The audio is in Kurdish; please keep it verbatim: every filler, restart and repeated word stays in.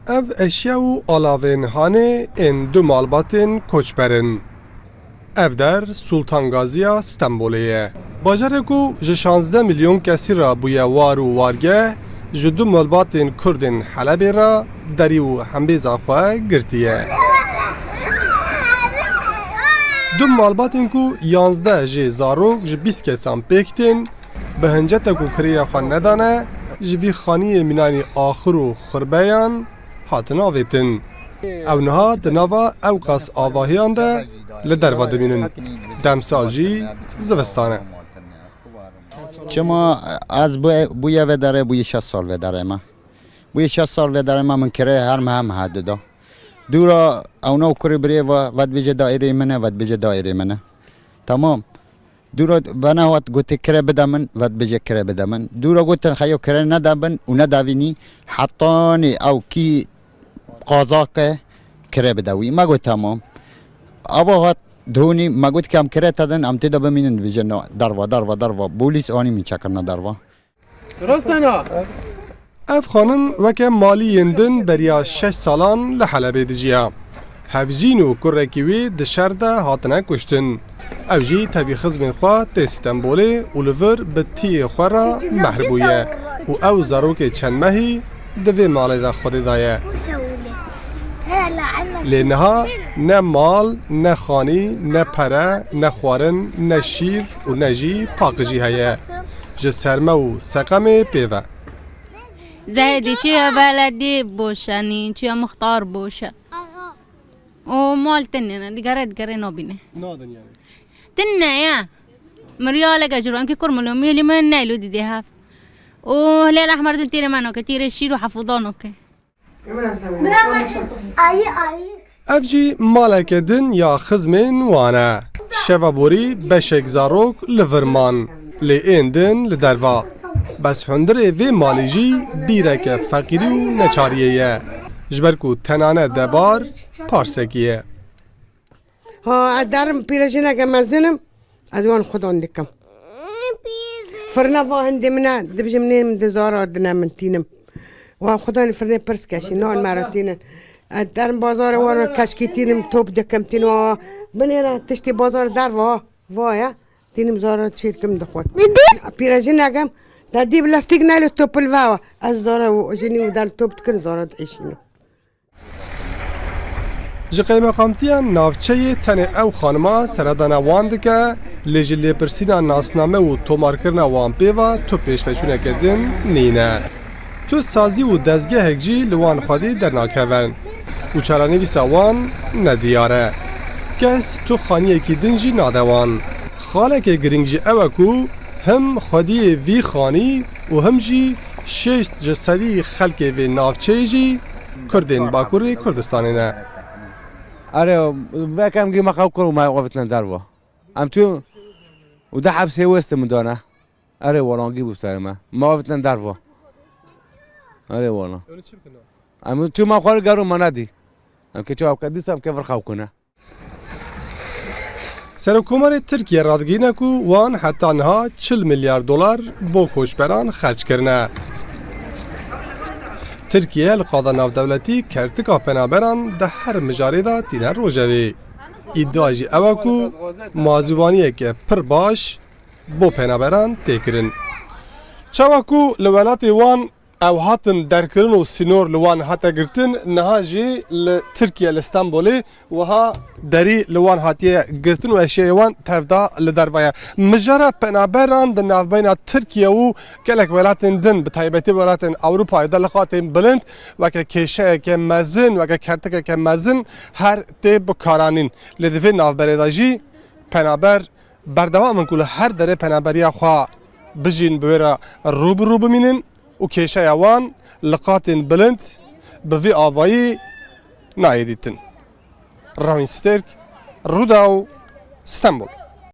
Ev eşya û alavên hanê ên du malbatên koçber in. Ev der Sultan Gaziya Stenbolê ye. Bajarê ku ji şazdeh milyon kesî re bûye war û wargeh, ji du malbatên Kurdên Helebê re derî û hembêza xwe girtiye. Du malbatên ku yanzdeh jê zarok ji bîst kesan pêk tên, bi hincetek û kirêya xwe nedane, ji vî xaniyê mînanî axir û xurbeyan hatin avêtin. Ew niha di nava ewqas avahiyan de li derva dimînin. Demsal jî zivistan e. Çima ez bûye, bûye vê derê, bûye şeş sal vê derê me. Bûye şeş sal vê derê me, min kirê her mehe mehe dida. Dûra ewna û kurê birê ve, vedbêje daîrê min e, vedbêje daîrê min e. Tamam. Dûra vena hat gotê kire bide min, vedbêje kire bide min. Dûra gotin xeyo kire nede min û nedevînî, hetanî ew kî qaza ke kire bide wî. Me got, "Tamam." Ava hat dihonî, me got, "Ke em kire te din, em tê de bimînin." Dibêje, "Na, derva, derva, derva." Polîs anî min çekirine derva. Rast e na? Ev xanim weke malî yên din beriya şeş salan li Helebê dijiya. Hevjîn û kurekî wî di şer de hatine kuştin. Ew jî tevî xizmên xwe tê Stenbolê û li vir bi tiyê xwe re mehr bûye û ew zarokê çend mehî di vê malê de Xwedê daye. Lê niha ne mal, ne xanî, ne pere, ne xwarin, ne şîr û ne jî paqijî heye. Ji serme û seqemê pê ve. Zehedî çiya beledî boş e, nî çiya muxtar boş e. Û mal tine ne, digere digere nabîne. Nadin yani. Tine ya. Miriyaleke ji ronkî kur milomîlî min neylo didê hev. Û hilêl ehmer din tîrê me noke, tîrê şîr û hefûdan noke. Ayı ayı. Ev jî maleke din ya xizmên wan e. Şeva borî beşek zarok li vir man, lê ên din li derva. Bes hundirê vê malî jî bîreke feqîrî û neçariyê ye. Ji ber ku tenane debar parsekî ye. Ha, ez derim pîrejineke mezin im, ez wan xudan dikim. Firne va hindê min e, dibijim nêm di zara dine min tînim. Wan xudanî firnê pirs keşî, nan me re tînin. Ez derim bazarê wan re keşkî tînim, top dikim tînim. Binêre tiştê bazar derva, va ye, tînim zara çêrkim dixwin. Pîrejinekim, te dî bi lastîk neylo top li ve. Ez zara jinî û der top dikin, zara diêşînim. Ji qeymeqamtiya navçeyê tenê ew xanima seredana wan dike, lê ji lêpirsîna nasname û tomarkirina wan pê ve tu pêşveçûneke din nîne. Tu sazî û dezgehek jî li wan xwedî dernakevin û çarenivîsa wan nediyar e. Kes tu xaniyekî din jî nade wan. Xaleke girîng jî ew e ku him xwediyê vî xanî û him jî şêst ji sedî xelkê vê navçeyê jî Kurdên Bakurê Kurdistanê ne. Erê, vekem gî me xew kur û me avitine derva. Em çû û de hepsê westin min dane. Erê wala, gî bû serê me. Me avitine derva. Erê wala. Öyle çi bikine? Em çû me xwar gero me nedî. Em ke çawa ke dîsa em ke vir xew kune. Serokkomarê Tirkiye radigihîne ku wan heta niha çil milyar dolar bo koçberan xerc kirine. Tirkiye li qada navdewletî kertika penaberan di her mijarê de tîne rojevê. Îdia jî ew e ku mazûvaniyeke pir baş bo penaberan tê kirin. Çawa ku li welatê wan ew hatin derkirin û sînor li wan hate girtin, niha jî li Tirkiye, li Stenbolê wiha derî li wan hatiye girtin û eşyayê wan tevda li derve ye. Mijara penaberan di navbeyna Tirkiye û gelek welatên din, bi taybetî welatên Ewropayê de li qatên bilind weke kêşeyeke mezin, weke kertikeke mezin her tê bikaranîn. Lê di vê navberê de jî penaber berdewam in ku li her derê penaberiya xwe bijîn, bi wê re rû bi rû bimînin û kêşeya wan li qatên bilind bi vî avayî nayê dîtin. Ravîn Stêrk, Rûdaw, Stenbol.